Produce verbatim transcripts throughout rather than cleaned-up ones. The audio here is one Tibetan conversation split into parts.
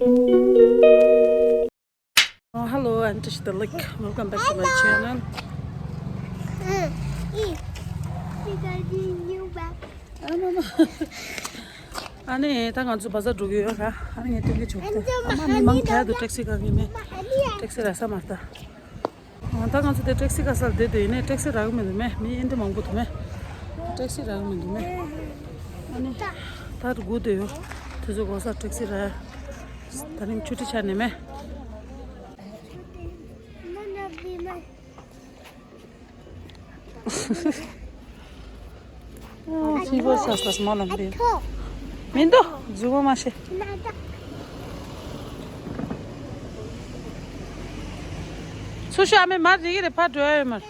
Oh, hello, and just the like. Welcome back to my channel. ཨ་ནི་ད་ང་ཚོ་བ་ཛར་འགྲོ་གི་ཡོད་ར། ཨ་ནི་ངས་སྟོན་གི་བྱུང་སྟེ། ཨ་མ་མི་མང་ཐལ་དུ་ཊེག་སི་ག་གི་མེད། ཊེག་སི་རག་ས་མ་རེད་ད། ཨ་ད་ང་ཚོ་དེ་ཊེག་སི་ག་སར་བསྡད་དེ་ཡིན་ནའི་ཊེག་སི་རག་གི་མི་འདུག་མེད། མི་ཨིན་དེ་མང་པོ་འདུག་མེད། ཊེག་སི་རག་གི་མི་འདུག་མེད། ཨ་ནི་ད་སྒུག་བསྡད་ཡོད། དེ་ཚོ་གོ་ས་ཊེག་སི་རག་ད་རིང་ཆུ་ཊི་ཆགས་ནས་མེད། ཨོ། ཕྱི་པོ་ས་ས་སྨོན་ལམ་འདི། མི་འདུག་རྫུན་མ་མ་བཤད། ཚུར་ཤོག་ཨ་མའི་མར་རིག་གི་རེད། ཕར་འགྲོ་ཡ་ཡོད་མར།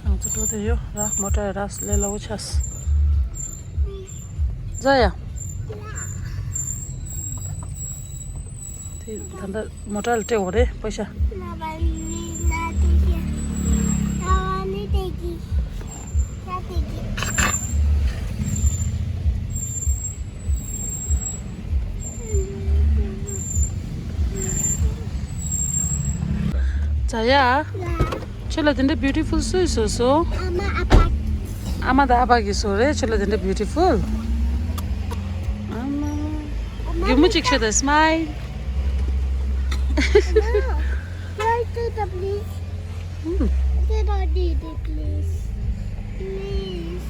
ང་ཚོ་འགྲོ་བསྡད་ཡོད་ར། མོ་ཊ་ར་ལས་སླ་བོ་ཆགས། ཛ་ཡ། དེ་ད་ལྟ་མོ་ཊ་ལ་སྤྲད་འོ་རེད་པོ་ཤ། ཛ་ཡ། ཁྱོད་ལ་དེ་འདྲ་བིའུ་ཊི་ཕུལ་སུས་བཟོས་སོང་། ཨ་མ་ཨ་ཕ། ཨ་མ་དང་ཨ་ཕ་གིས་བཟོས་རེད། ཁྱོད་ལ་དེ་འདྲ་བིའུ་ཊི་ཕུལ། ཨ་མ། རྒྱུ་མོ་གཅིག་ཤོད་དང་སྨའིལ། Write to the please. Hmm. They don't need it, please. Please.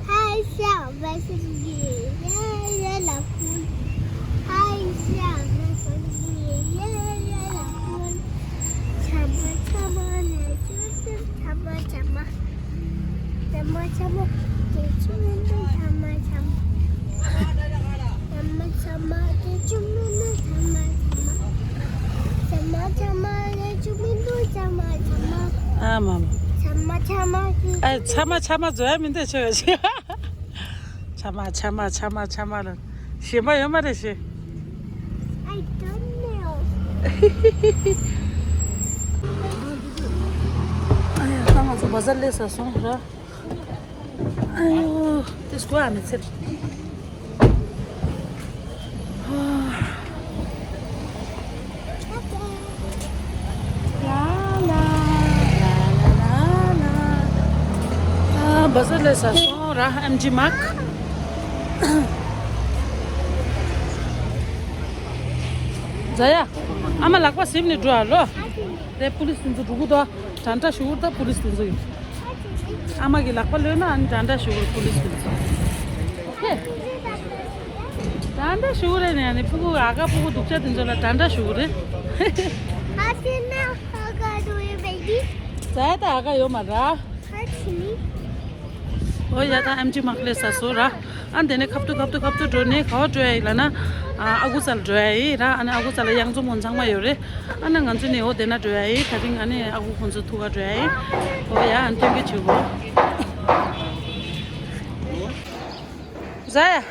Hi, Sam. Hi, Sam. ཨ་མ་མ། ཨ་ཚ་མ་ཚ་མ་བཟོ་ཡ་མི་འདུག་ཆོས་ཆོས། ཆ་མ་ཆ་མ་ཆ་མ་ཆ་མ་ལ་ཞེན་པ་ཡོད་མ་རེད་ཞེ། I don't know. ཨ་ཡ་ད་ང་ཚོ་བ་ཛར་སླེབས་ཚར་སོང་ར། ཨ་ཡོ་དེ་སྐོར་ཨ་མི་ཚེ། བ་ཛར་སླེབས་ཚར་སོང་ར། ཨེམ་ཇི་མག་ཛ་ཡ། ཨ་མ་ལག་པ་ཟིམ་ནས་འགྲོ་ཨ་ལོ། དེ་པུ་ལིས་དེ་ཚོ་འགྲོ་གི་འདུག་འདྲ་འདྲ་ཞུ་གི་རེད་ད་པུ་ལིས་དེ་ཚོ་ཡིན། ཨ་མ་གི་ལག་པ་གློད་ན་ཨ་ནི་འདྲ་འདྲ་ཞུ་གི་རེད་པུ་ལིས་དེ་ཚོ། ཨོ་ཁེ། འདྲ་འདྲ་ཞུ་གི་རེད་ནས་ཨ་ནི་སྤུ་གུ་ཨ་ཁ་སྤུ་གུ་སྡུག་ཅག་དེ་ཚོ་ལ་འདྲ་འདྲ་ཞུ་གི་རེད། ཨ་ཁེ་ན་ཨ་ཁ་དུ་ཡོད་པའི་གི། ད་ད་ཨ་ཁ་ཡོད་མ་ར། ཨ་ཁེ་ནི། ཨོ་ཡ་ད་ཨེམ་ཆི་མག་སླེབས་ཚར་སོང་ར། ཨ་འདི་ནས་ཁ་ཐུག་ཁ་ཐུག་ཁ་ཐུག་འགྲོ་ནས་ག་པར་འགྲོ་ཡ་ཡིན་ལབ་ན། ཨ་ཨ་ཁུ་ཚ་ལ་འགྲོ་ཡ་ཡིན་ར། ཨ་ནི་ཨ་ཁུ་ཚ་ལ་གཡང་འཛོམས་ཁོང་ཚང་མ་ཡོད་རེད། ཨ་ནི་ང་ཚོ་ནི་འོ་དེ་ན་འགྲོ་ཡ་ཡིན། ད་རིང་ཨ་ནི་ཨ་ཁུ་ཁོང་ཚོ་ཐུག་ག་འགྲོ་ཡ་ཡིན། ཨོ་ཡ་ཨ་ནི་སྟོན་གྱི་བྱེད་དགོས། ཟ་ཡ།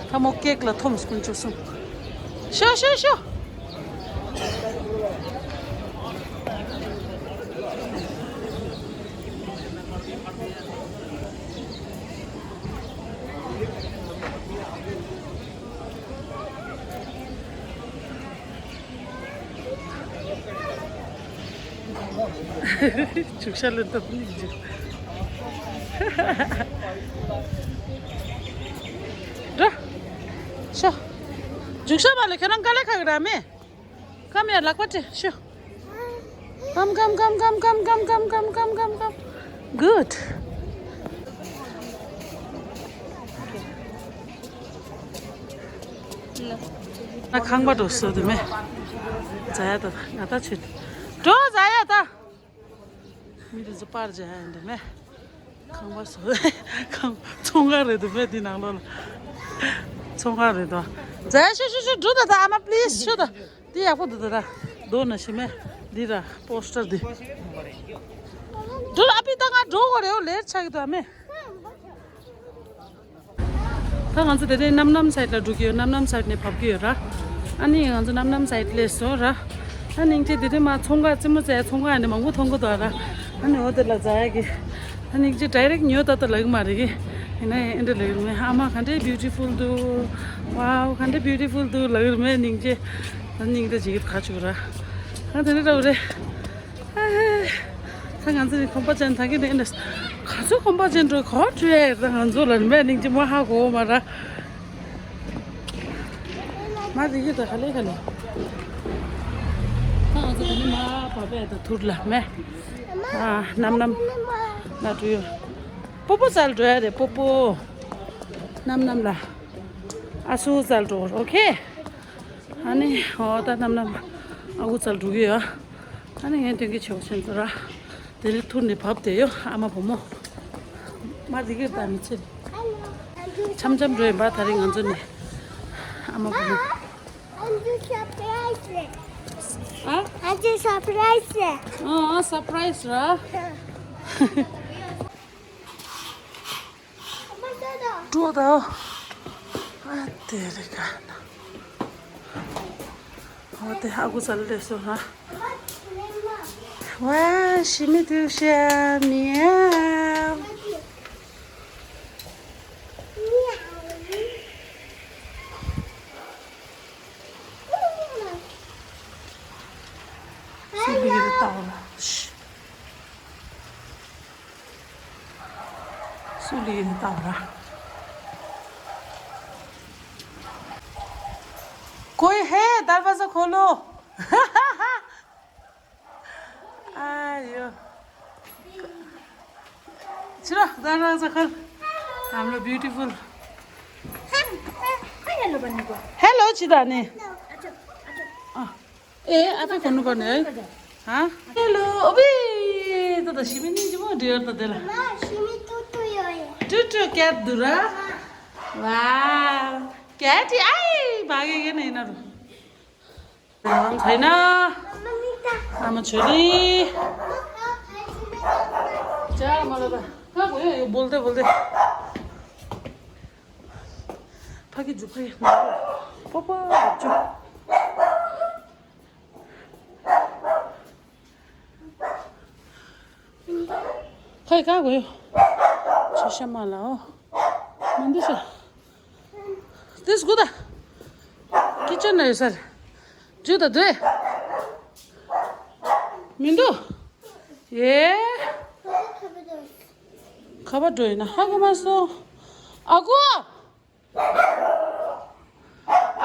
ཐ་མོ་ཀེག་ལ་འཐོམས་དཀོན་མཆོག་གསུམ། ཤོ་ཤོ་ཤོ། བྱུག་ཤ་ལོན་ཏོ་ནི་བྱུག་འགྲོ། ཤོ། བྱུག་ཤ་མ་ལེ་ཁྱེད་རང་དཀའ་ལས་ཁག་གི་ར་མེད། ཀམ་ཡར་ལག་པ་སྤྲད་ཤོ། ཀམ་ཀམ། Good. ང་ཁང་པ་འགྲོ་སོ་དུ་མེད། ཛ་ཡ་ད་ང་ད་ཆེ། འགྲོ་ཛ་ཡ་ད། མི་དེ་ཚོ་པར་ཛ་ཡ་འདི་མེད། ཁང་པ་སོ། ཁང་ཚོང་ཁང་རེད་དུ་མེད་འདི་ནང་ལོགས་ལ། ཚོང་ཁང་རེད་དོ། ཛ་ཡ་ཤུ་ཤུ་ཤུ་འགྲོ་ད་ད་ཨ་མ་པི་ལི་སི་ཤུ་ད། འདི་ཡག་པོ་འདུག་ད་ད། རྡོ་ན་ཤི་མེད། འདི་ར་པོ་སི་ཊར་འདི། འགྲོ་ཨ་པི་ད་ང་འགྲོ་དགོས་རེད། ལེཊ་ཆགས་ཀྱི་འདུག་ཨ་མེ། ད་ང་ཚོ་དེ་རིང་རྣམ་རྣམ་སའིཌ་ལ་འགྲོ་གི་ཡོད། རྣམ་རྣམ་སའིཌ་ནས་བབས་ཀྱི་ཡོད་ར། ཨ་ནི་ང་ཚོ་རྣམ་རྣམ་སའིཌ་སླེབས་སོང་ར། ཨ་ནི་ཅི་དེ་རིང་མ་ཚོང་ཁང་རྩེད་མོ་རྩེ་ཚོང་ཁང་ནས་མང་པོ་མཐོང་གི་འདུག་ར། ཨ་ནི་འོ་དེ་ལ་འཛེག་གི། ཨ་ནི་ཅི་ཌའི་རེག་ཉོ་ད་ད་ལབ་ཀྱི་མ་རེད་གི། ཡིན་ན་ཡང་ཨེ་འདྲ་ལབ་ཀྱི་རེད་མེ། ཨ་མ་ག་འདྲའི་བིའུ་ཊི་ཕུལ་འདུག་ཝའོ་ག་འདྲའི་བིའུ་ཊི་ཕུལ་འདུག་ལབ་ཀྱི་རེད་མེ། སྙིང་རྗེ། ད་སྙིང་རྗེ་བྱེད་ཀྱི་ཁ་ཆུ་ར། ཨ་དེ་འདྲ་འདྲ་བོ་རེད། ད་ང་ཚོ་ནི་ཁང་པ་ཅན་ད་གི་ནས་ནས་ག་ཚོད་ཁང་པ་ཅན་འགྲོ་ག་བྲོས་ད་ང་ཚོ་ལ་མེད་ནིང་ཅི་མ་ཧ་གོ་མ་ར། མ་རི་གི་ད་ག་ལེ་ག་ལེ། ད་ང་ཚོ་དེ་ནི་མ་བ་བས་ད་ཐུར་ལ་མེ། ཨ་རྣམ་རྣམ་ལ་འགྲོ་ཡོད། སྤོ་བོ་རྩལ་འགྲོ་ཡ་རེད་སྤོ་བོ། རྣམ་རྣམ་ལ། ཨ་སུ་རྩལ་འགྲོ་ཨོ་ཁེ། ཨ་ནི་ཨོ་ད་རྣམ་རྣམ་ཨ་ཁུ་རྩལ་འགྲོ་གི་ཡོད། ཨ་ནི་ངས་སྟོན་གྱི་ཆེ་བ་ཆེན་ཚོ་ར། དེ་རིང་ཐུར་ནས་བབས་བསྡད་ཡོད་ཨ་མ་བུ་མོ། མ་རི་གིར་ད་མི་ཚེ། འཆམ་འཆམ་འགྲོ་ཡིན་པ་ད་རིང་ང་ཚོ་ནི། ཨ་མ་བུ་མོ། ཨ། ཨ་ཅེ་སར་པ་རའི་སི་རེད། ཨ་ཨ་སར་པ་རའི་སི་ར། འགྲོ་ད། ཨ་དེ་རེད་ག་ན། ཨོ་དེ་ཨ་ཁུ་རྩལ་སླེབས་སོང་ཧ། ཝ་ཞི་མི་དུ་ཤ་མིའུ། སུ་ལི་རེད་ལྟ་བ་ལ། སུ་ལི་ཡིན་ལྟ་བ་ར། कोई है? दरवाजा खोलो। आयो। चलो, दरवाजा खोल। हाम्रो beautiful. Hello, चिदानी। ए, आफै खोल्नुपर्ने है? हाँ? हेलो, अबे, त त सिमी नि जिमो डियर त देला। टुटु क्याट दुरा। वाह, क्याटी आई भागे के नै नरु। छैन। आमा छोरी। जा, मलाई त। कहाँ गयो यो बोल्दै बोल्दै? फाकी जुफाई। पप्पा, बच्चों। खै, कहाँ गयो? छ सय माला हो। मिन्दु छ। त्यस गुदा। किचन है सर। जु त दुए। मिन्दु। ए। खबर डोइन। हागो मासो। आगो।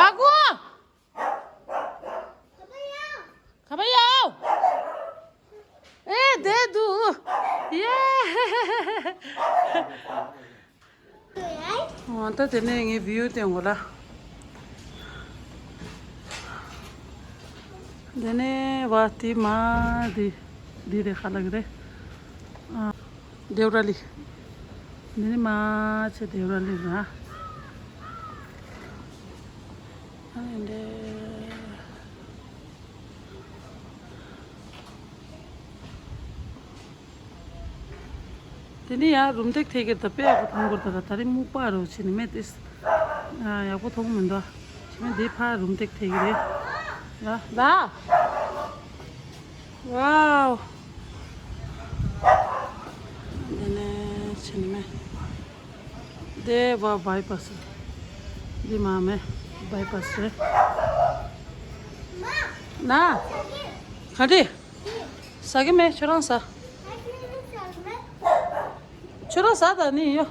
आगो। खबर याओ। ए, दे दु। ये। ཨོ་ད་དེ་ནས་ངའི་བིའུ་སྟོན་གོ་ལ། དེ་ནས་བ་དེ་མ་དེ་དེ་རེད་ཧ་ལ་གི་རེད། ཨ་དེའུ་ར་ལི། དེ་ནས་མ་ཆེ་དེའུ་ར་ལི་ར། ཨ་འདྲེ། དེ་ནས་ཡང་རུམ་བཏེག་ཐེག་གི་ད་དཔེ་ཡག་པོ་མཐོང་གི་རེད་ད་ར། ད་རིང་སྨུག་པ་རུ་ཕྱིན་ནས་མེད་དེ། ཡག་པོ་མཐོང་མི་འདུག་ཕྱི་མ་འདི་ཕ་རུམ་བཏེག་ཐེག་གི་རེད། ཡ་ད། ཝའོ། དེ་ནས་ཕྱིན་ནས་མེད། དེ་བ་བའི་པ་སི། འདི་མ་མེ། བའི་པ་སི་རེད། ན། ག་འདྲི། ཟ་གི་མེད་ཁྱོད་རང་ཟ། ཁྱོད་རང་ཟ་ད་ནི་ཡོ།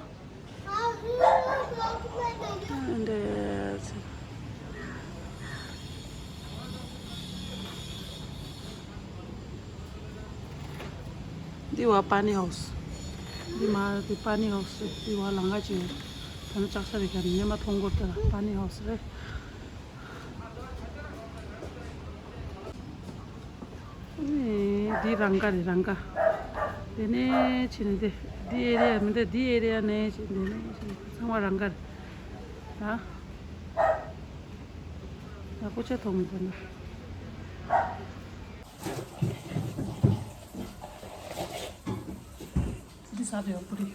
འདི། འདི་བ་པ་ནི་ཧའུ་སི། འདི་མ་འདི་པ་ནི་ཧའུ་སི་རེད། འདི་བ་ལང་ཀ་ཅིག་ཡོད། ད་ནི་ལྕགས་ས་རེད་ཀྱང་ཉི་མ་མཐོང་གོ་ད་པ་ནི་ཧའུ་སི་རེད། འདི་རང་ཀ་རེད་རང་ཀ། དེ་ནས་ཕྱིན་ནས་དེ་འདི་ཨེ་རི་ཡ་མི་འདུག་འདི་ཨེ་རི་ཡ་ནས་ཕྱིན་དེ་ནས་ཕྱིན་ཚང་མ་རང་ཀ་རེད། ད་ཡག་པོ་ཆེ་མཐོང་མི་འདུག་ན། ཟ་དེ་ཡོད་པུ་རི།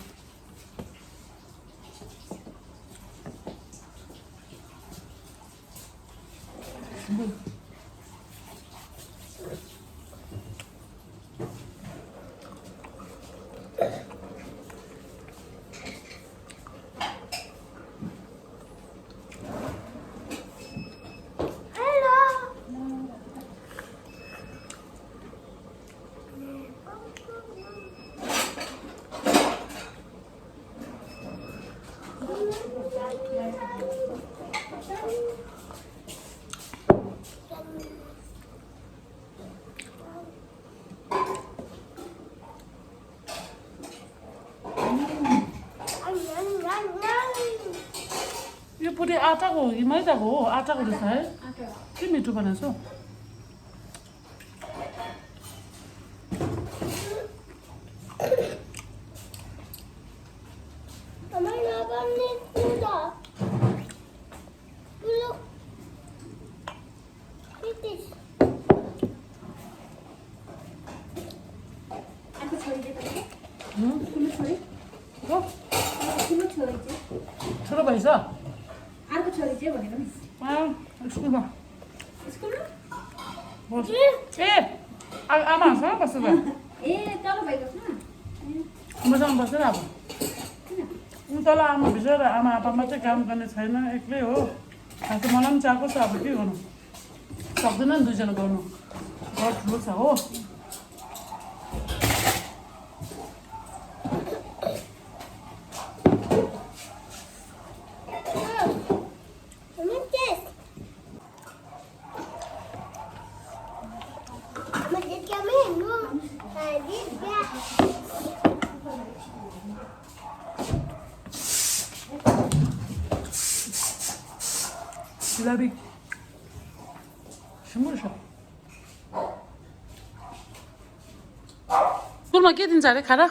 यो पूरी आटाको हो कि मैदाको हो? आटाको रहेछ है। के मिठो बनाएको छ? अर्को छोरी चाहिँ पनि? हम्म? ठुलो छोरी? को? अर्को ठुलो छोरी चाहिँ? ठुलो भएछ? अर्को छोरी चाहिँ भनेको नि। अँ, स्कुलमा। स्कुलमा? बस। ए, आ-, आमाहरूसँग बस्छ त। ए, तल भाइ बस्नु? ए। मसँग बस्दैन अब। किन? उनी तल आमा भित्र र आमा आप्पा मात्रै काम गर्ने छैन, एक्लै हो। खासै मलाई पनि चाहिएको छ, अब के गर्नु? सक्दैन नि दुईजना गर्नु। घर ठुलो छ हो। Love it. स्कुलमा के दिन्छ अरे खाना?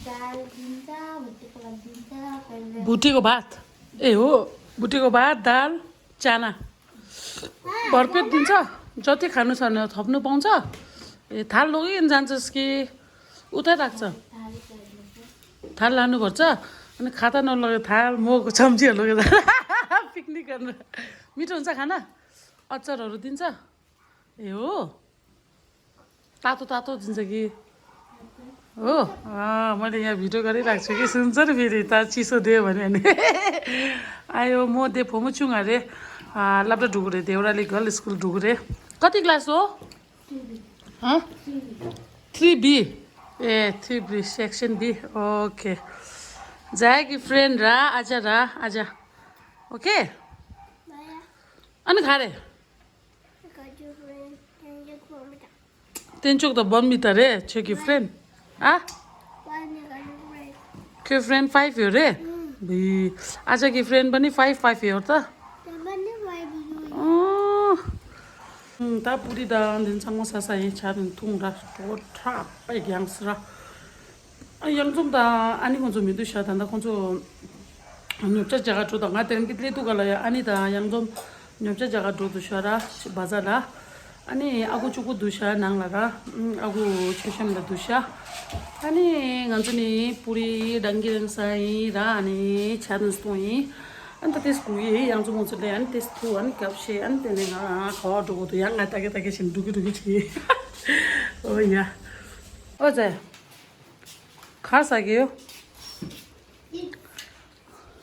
दाल दिन्छ, भुटेको भात दिन्छ, कोही बेला भुटेको भात? ए हो, भुटेको भात, दाल, चाना। भरपेट दिन्छ? जति खानु छ भने थप्नु पाउँछ? ए, थाल लगेर जान्छस् कि उतै राख्छ? थाल लानुपर्छ। अनि खाता नलगे थाल, मगको चम्चीहरू लगेर पिकनिक गर्नु। मिठो हुन्छ खाना? अचारहरू दिन्छ? ए हो, तातो तातो दिन्छ कि? हो। अँ, मैले यहाँ भिडियो गरिरहेको छु कि, सुन्छ नि फेरि, त चिसो दियो भने नि। आयो, म दे फोमु चुङ अरे। लाप्टा ढुकुरे देउराली गर्ल स्कुल ढुकुरे। कति क्लास हो? हँ? Three B. ए, three B, section B. Okay. जाए कि फ्रेन्ड रा, आजा रा, आजा। ओके। अनि खारे। तेंचोक त बम्बी त रे, छेकी फ्रेन्ड। आ? ཁྱོད་ཕྲེན་ཕའིབ་ཡོད་རེད། བི། ཨ་ཅག་གི་ཕྲེན་པ་ནི་ཕའིབ་ཕའིབ་ཡོད་ད། ཨོ། ད་པུ་རི་དང་འདི་ཚང་མ་ཟ་ས་ཡིན། ཆ་རིན་འཐུང་ར་སྤྲོ་ཁྲག་པའི་རྒྱངས་ར། ཡང་འཛོམས་དང་ཨ་ནི་ཁོང་ཚོ་མི་འདུག་ཤག་ད་ལྟ་ཁོང་ཚོ་ཉོ་ཆ་རྒྱག་ག་འགྲོ་དང་ང་དེ་རིང་གི་སླེབས་དུས་ག་ལ་ཡ། ཨ་ནི་དང་ཡང་འཛོམས་ཉོ་ཆ་རྒྱག་ག་འགྲོ་འདུག་ཤག་ར། བ་ཟ་ལ། ཨ་ནི་ཨ་ཁུ་གཅིག་པུ་འདུག་ཤག་ནང་ལ་ར། ཨ་ཁུ་ཆོས་བཤམས་ལ་འདུག་ཤག་ཨ་ནི་ང་ཚོ་ནི་པུ་རི་རང་གི་རང་ས་ཡིན་ར། ཨ་ནི་ཆ་ནི་སྟོང་ཡིན། ཨ་ནི་ད་ལྟའི་སྒུག་ཡི་ཡང་འཛོམས་ཁོང་ཚོ་ལས། ཨ་ནི་དེ་ཐུག་ཨ་ནི་སྐབས་ཤེས། ཨ་ནི་དེ་ནས་ང་ག་བ་འགྲོ་དགོས་འདུག་ཡང་ང་ད་གེ་ད་གེ་བཞིན་འགྲོ་གི་འགྲོ་གི་བྱེད། ཨོ་ཡ། ཨོ་ཙེ། ག་ཟ་གི་ཡོད།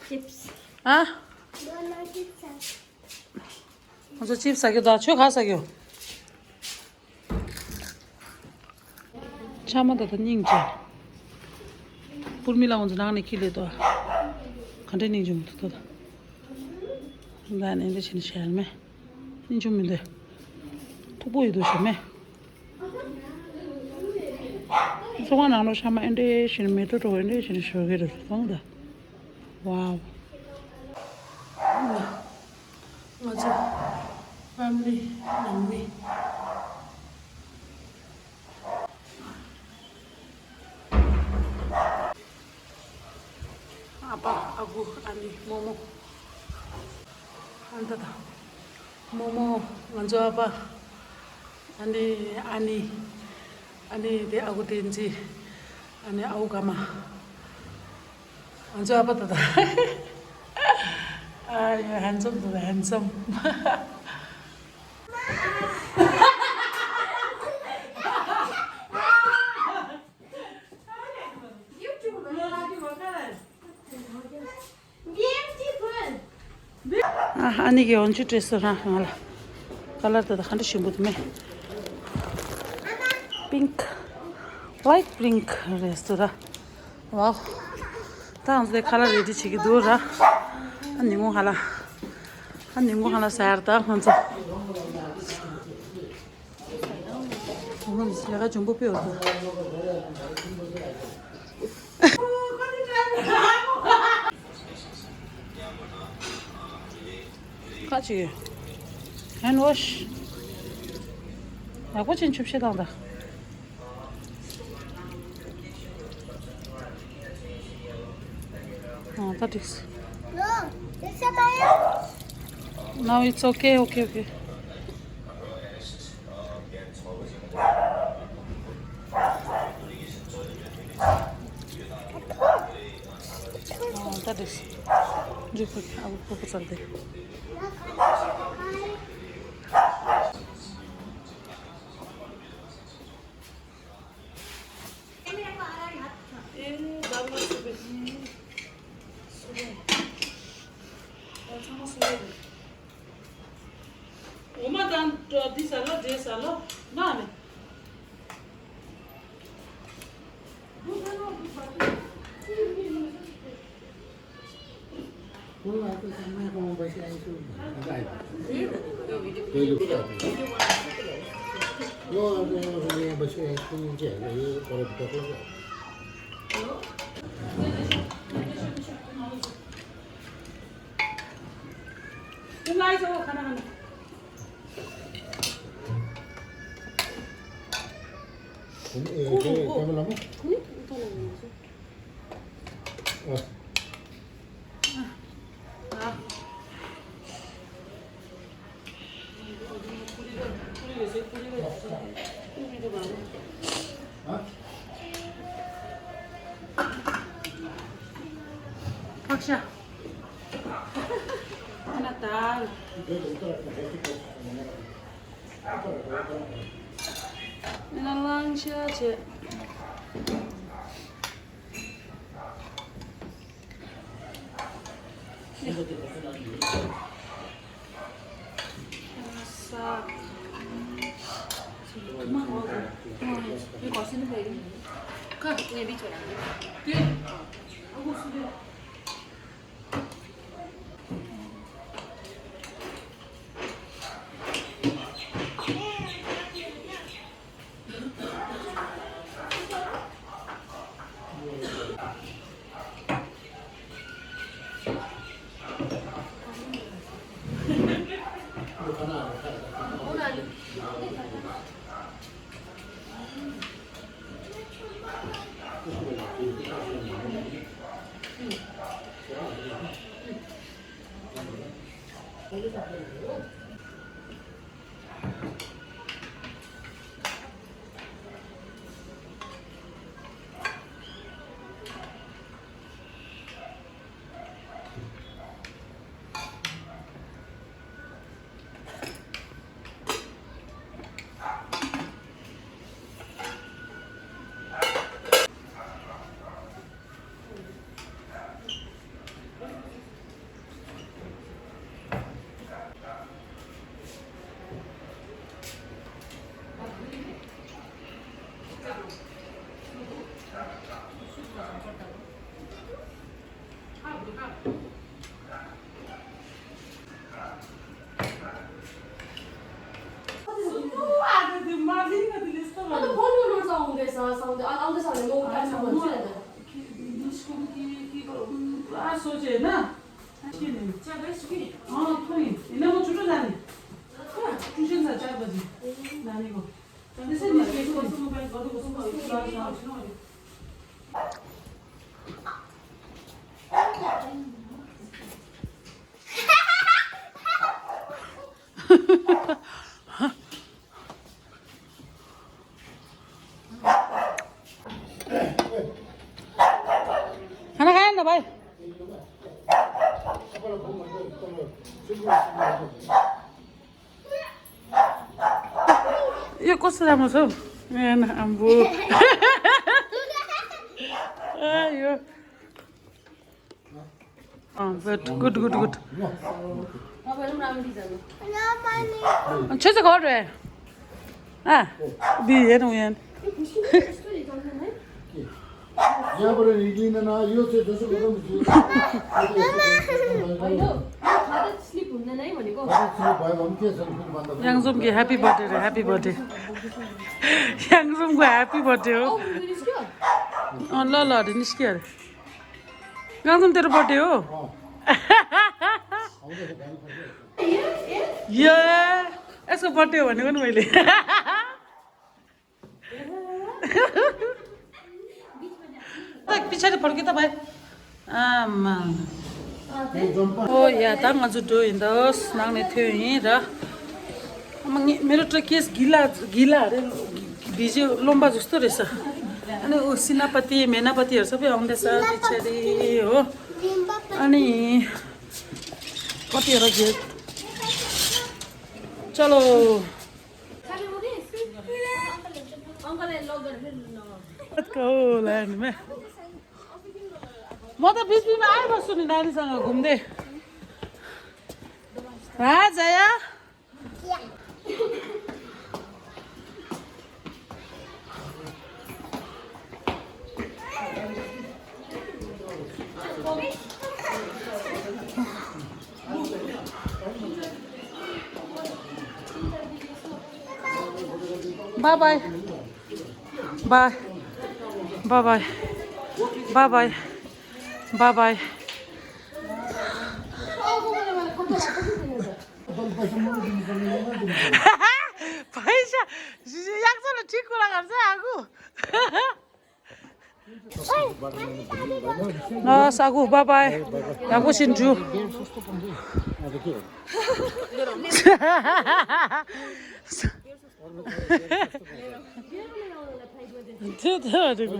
ཅིབས། ཨ། ང་ཚོ་ཅིབས་ཟ་གི་འདུག་ཁྱོད་ག་ཟ་གི་ཡོད། ཆ་མ་ད་ད་སྙིང་རྗེ། པུར་མི་ལ་ང་ཚོ་ནང་ནས་ཁྱི་ལས་དོ། ག་འདྲའི་སྙིང་རྗེ་མི་འདུག་ད། ད་ནས་འདི་བྱས་ནས་བྱས་མེད། སྙིང་རྗེ་མི་འདུག་མཐུག་པོ་ཡོད་དོ་ཞེས་མེད། ཚོང་ཁང་ནང་ལོགས་ཤ་མ་ཨེ་འདྲས་ཞིག་མེ་ཏོག་གྲོགས་ཨེ་འདྲས་ཞིག་ཤོར་གི་རེད་སོང་ད། ཝའོ། ང་ཚོ་ཕེ་མི་ལི་ནང་མི། ཨ་ཕ་ཨ་ཁུ་ཨ་ནེ་རྨོ་མོ། ཨ་ནེ་ད་ད། རྨོ་མོ། ང་ཚོ་ཨ་ཕ། ཨ་ནེ། ཨ་ནེ། ཨ་ནེ་དེ་ཨ་ཁུ་བསྟན་འཛིན། ཨ་ནེ་ཨ་ཁུ་ཀརྨ། ང་ཚོ་ཨ་ཕ་ད་ད། ཨ་ཡ། ཧན་སམ་ད་ད། ཧན་སམ། ཨ་ནི་གི་འོན་ཆུ་སྤྲད་སོ་ར། ང་ལ་ཁ་ལར་ད་ད་ཧ་འདྲ་ཞིམ་པོ་དུ་མེད། Pink, light pink རེད་སོ་ར། ཝའོ། ད་ང་ཚོ་དེ་ཁ་ལར་རེ་ཌི་བྱེད་ཀྱི་འདུག་ར། ཨ་ནི་ངོ་ཧ་ལ། ཨ་ནི་ངོ་ཧ་ལ་ཟེར་ད་ང་ཚོ། ང་ཚོ་ལས་ཀ་འཇོན་པོ་སྤེལ་བ་འདུག་ཁ་ཅིག་ཧན་ཝོཤ། ཡག་པོ་ཅན་ཆུ་བཤད་དང་ད། ཨ་ད་འགྲིག་སོང་། No, it's okay, okay, okay. ཨ་ད་འགྲིག་སོང་། འགྲིག་གི། ཨ་ཁུ་ཁུ་ཚར་ཏེ། འོ་མ་དང་འདི་ཟ་ལོ། འདི་ཟ་ལོ། ན་ནི། ཕག་ཤ། ཁ་ན་དར། ཨ་ན་གླང་ཤ་བྱས། खाना खाया ना भाई? यो कसो राम्रो छ हौ? ए, न, आम्बो। आ, यो। अँ, गुड, गुड, गुड, गुड। छ छ घर रे। आ, दी हेर उयन। यहाँबाट निक्लिँदैन, यो चाहिँ जसो गरौँ, यो चाहिँ स्लिप हुँदैन है भनेको। स्लिप भयो भने के छ, फेरि बन्द। याङजुमको ह्याप्पी बर्थडे रे, ह्याप्पी बर्थडे। याङजुमको ह्याप्पी बर्थडे हो। अँ, ल ल अरे निस्क्यो अरे। याङजुम तेरो बर्थडे हो। यो यसको बर्थडे हो भनेको नि मैले। त पछाडि फर्के त भाइ। आमा। ओ या त ང་ཚོ་འགྲོ་ཡིན། ད་ནང་ནས་ཐོན་ཡིན་ར། आमा, ངའི་मेरो त केश गिला, गिला अरे, भिज्यो, लोम्बा जस्तो रहेछ। अनि ऊ सेनापति, मेनापतिहरू सबै आउँदैछ पछाडि हो। अनि कतिवटा गेट। चलो। कतको लाइनमा। म त बिचबिचमा आइबस्छु नि नानीसँग घुम्दै। राजया। Bye bye. Bye. Bye bye. Bye bye. Bye bye. पैसा याक्छ न ठिक कुरा गर्छ आगो। ल सागु बाबाई। याको सिन्जु। त्यो त भनेको।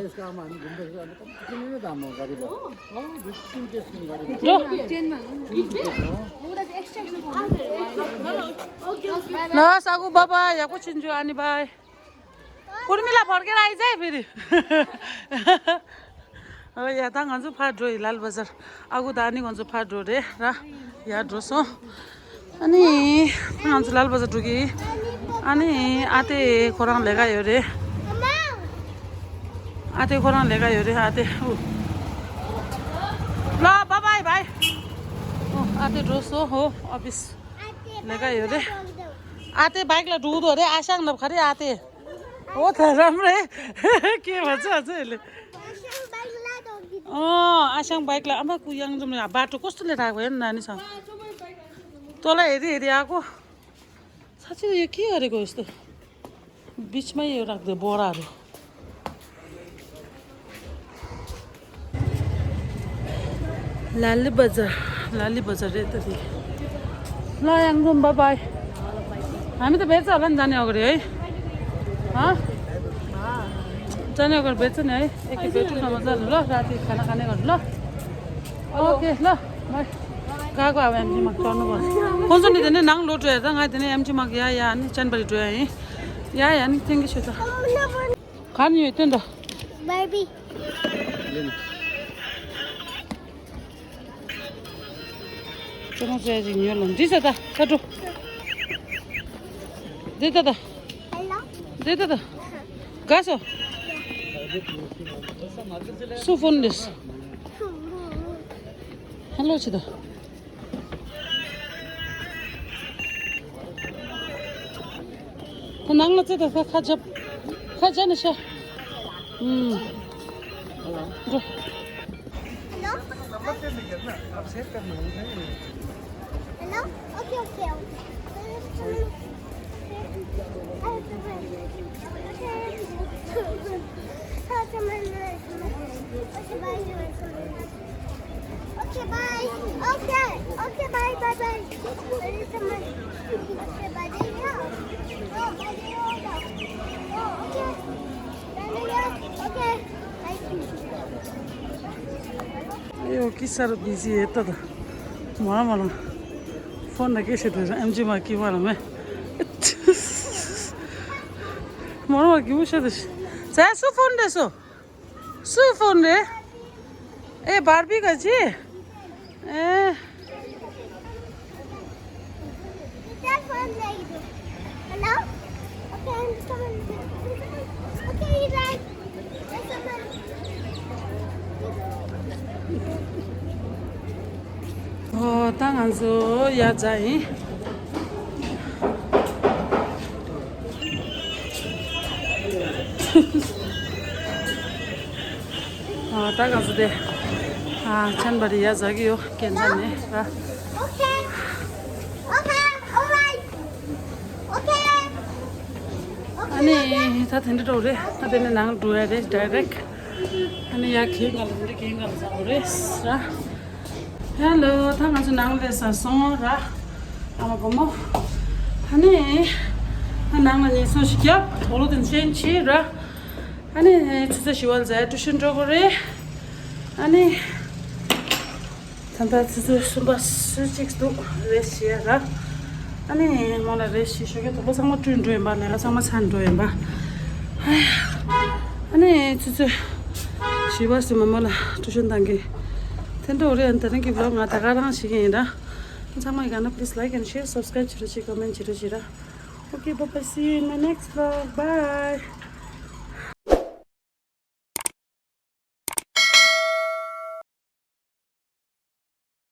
ल सागु बाबाई। याको सिन्जु अनि बाई। उर्मिला फर्केर आइज है फेरि। हो या त ང་ཚོ་ཕར་འགྲོ་ཡི་ལལ་བ་ཟར། ཨ་ཁུ་ད་ནི་ང་ཚོ་ཕར་འགྲོ་རེད་ར། ཡར་འགྲོ་སོང་། ཨ་ནི་ང་ཚོ་ལལ་བ་ཟར་འགྲོ་གི། ཨ་ནི་ཨ་ཏེ་ཁོ་རང་ལས་ཀ་ཡོད་རེད། ཨ་ཏེ་ཁོ་རང་ལས་ཀ་ཡོད་རེད། ཨ་ཏེ་ཨུ། ལ་བ་བའི་བའི། ཨོ་ཨ་ཏེ་འགྲོ་སོང་ཧོ་ཨོ་ཕིས། ལས་ཀ་ཡོད་རེད། ཨ་ཏེ་བའིག་ལ་འགྲོ་འདུག་རེད། ཨ་ཞང་ནབ་ག་རེད་ཨ་ཏེ། ཨོ་ད་རམ་རེད། ཁྱེད་མ་ཚ་ཚ་ལེ། ཨོ་ཨ་ཞང་བའིག་ལ་ཨ་མ་ཀུ་ཡང་འཛོམས་ལ་བ་ཏོ་ཀོ་སྟོ་ལེ་རག་བས་ན་ནི་སང་། ཏོ་ལ་ཨེ་རི་ཨེ་རི་ཨ་ཀོ། ཚ་ཚི་ཡོད་ཁྱི་ཨ་རེ་གོ་སྟོ། बिचमा यो राख्दे बोराहरू। लाली बजार, लाली बजार रे त दी। ल याङरुम बाबाई। हामी त भेट्छ होला नि जाने अगाडि है। हँ? जाने अगाडि भेट्छ नि है। एकखेप भेटौँ न मजाले ल राति खाना खाने गर्नु ल। ओके ल। बाई। गएको अब एमजीमा चढ्नु पर्छ। कुन चाहिँ नि दिने नाङ लोटो हेर्दा गाई दिने एमजीमा या या नि च्यानबरी ड्रोया है। या या नि थ्याङ्क यू छ त। खाने यो त नि त। बार्बी। चलो जय जी न्यू लन दिस त। कटो। दे त। हेलो। दे त। गासो। सु फोन दिस। हेलो छ त। ཁོ་ནང་ལ་ཙེ་ད་ཁ་ཁ་ཇབ། ཁ་ཇ་ནི་ཤ། ཨུམ། འགྲོ། Hello? Hello? Okay, okay, okay. Okay, bye. Okay, okay, bye, bye, bye. Okay, bye. Oh, bye. Oh, okay. Bye, bye. Okay. Bye. ཨེ་ཨོ་ཀི་སར་བི་ཟི་ཨེ་ཏོ་ད། མ་ལ་མ་ལ། ཕོན་ན་ཀེ་ཤེ་ཏོ་ཨེམ་ཇི་མ་ཀི་མ་ལ་མེ། མ་ལ་མ་ཀི་མུ་ཤ་ཏོ་ཤི། ཙ་སུ་ཕོན་རེད་སོ། སུ་ཕོན་རེད། ཨེ་བར་བི་ག་ཅི། ཨེ། Hello? Okay, I'm coming. Okay, you guys. There's someone. ཨོ་ད་ང་ཚོ་ཡར་འཛེགས་ཡིན། ཨ་ད་ག་ཚོད་དེ། ཨ་ཆན་པ་རི་ཡ་ཟ་གི་ཡོད་སྐད་ཆ་ནས་ར། Okay. Okay. All right. Okay. ཨ་ནི་ད་དེ་འདྲ་འགྲོ་རེད། ད་དེ་ནས་ནང་འགྲོ་ཡ་རེད་direct། ཨ་ནི་ཡ་གིན་ག་ལ་འདི་གིན་ག་ལ་ཟ་འོ་རེད་ར། Hello། ད་ང་ཚོ་ནང་ལ་ཟ་སོང་ར། ཨ་མ་བུ་མོ། ཨ་ནི་ད་ནང་ལ་ཉལ་སོང་ཞིག་རྒྱབ། དོ་ལོ་དེ་ཅན་ཆི་ར། ཨ་ནི་ཆུ་ཚོད་བཞི་པ་ལ་ཟ་ཡ་ཊུ་ཤན་འགྲོ་དགོས་རེད། ཨ་ནི་ད་ལྟ་ཆུ་ཚོད་གསུམ་པ་སུ་གཅིག་འདུག་རེ་ཞིག་ར། ཨ་ནི་མོ་ལ་རེ་ཞིག་ཞོགས་ཀས་དོ་པོ་ཚང་མ་བཀྲུས་འགྲོ་ཡིན་པ། ལས་ཀ་ཚང་མ་ཚར་འགྲོ་ཡིན་པ། ཨ་ནི་ཆུ་ཚོད་བཞི་པ་སུ་མ་མོ་ལ་ཊུ་ཤན་བཏང་གི། དེ་འདྲ་འོ་རེད། ཨ་ནི་དེ་རིང་གི་བི་ལོག་ང་ད་ག་རང་བྱེད་ཀྱི་ཡིན་ར། ཚང་མ་ཡི་ག་ན་please like and share, subscribe བྱེད་རོགས་བྱེད། comment བྱེད་རོགས་བྱེད་ར། Okay, bye bye, see you in my next vlog, bye.